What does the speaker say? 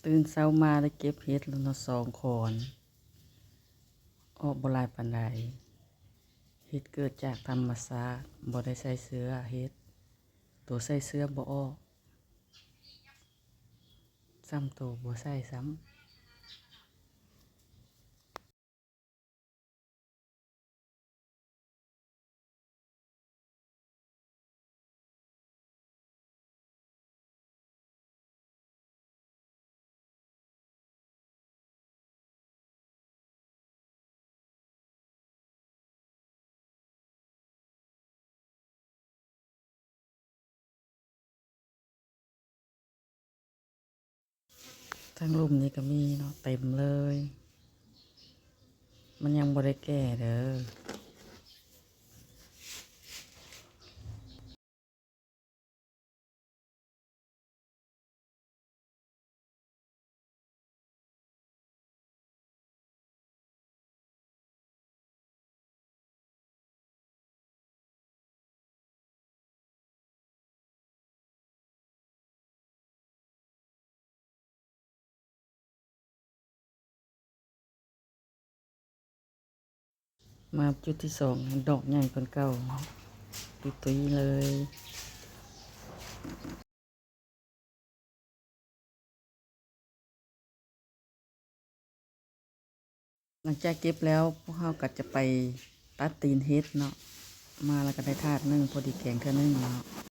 ຕື່ນເຊົ້າມາໄດ້ເກັບເຫັດແລ້ວເນາະ ສອງຂອນ ອອກບໍ່ຫຼາຍປານໃດ. ເຫັດເກີດຈາກທຳມະຊາດ ບໍ່ໄດ້ໃສ່ເຊື້ອເຫັດ, ໂຕໃສ່ເຊື້ອບໍ່ອອກ, ຊ້ຳໂຕບໍ່ໃສ່ຊ້ຳ. ທາງລຸ່ມນີ້ກໍມີເນາະ ເຕັມເລີຍ. ມັນຍັງບໍ່ໄດ້ແກ່ເດີ. ມາຈຸດທີສອງ ດອກໃຫຍ່ກວ່າເກົ່າ ຕຸ້ຍໆເລີຍ. ຫຼັງຈາກເກັບແລ້ວ ພວກເຮົາກໍຈະໄປຕັດຕີນເຫັດເນາະ, ມາແລ້ວກໍໄດ້ຖາດໜຶ່ງ ພໍດີແກງເທື່ອໜຶ່ງເນາະ.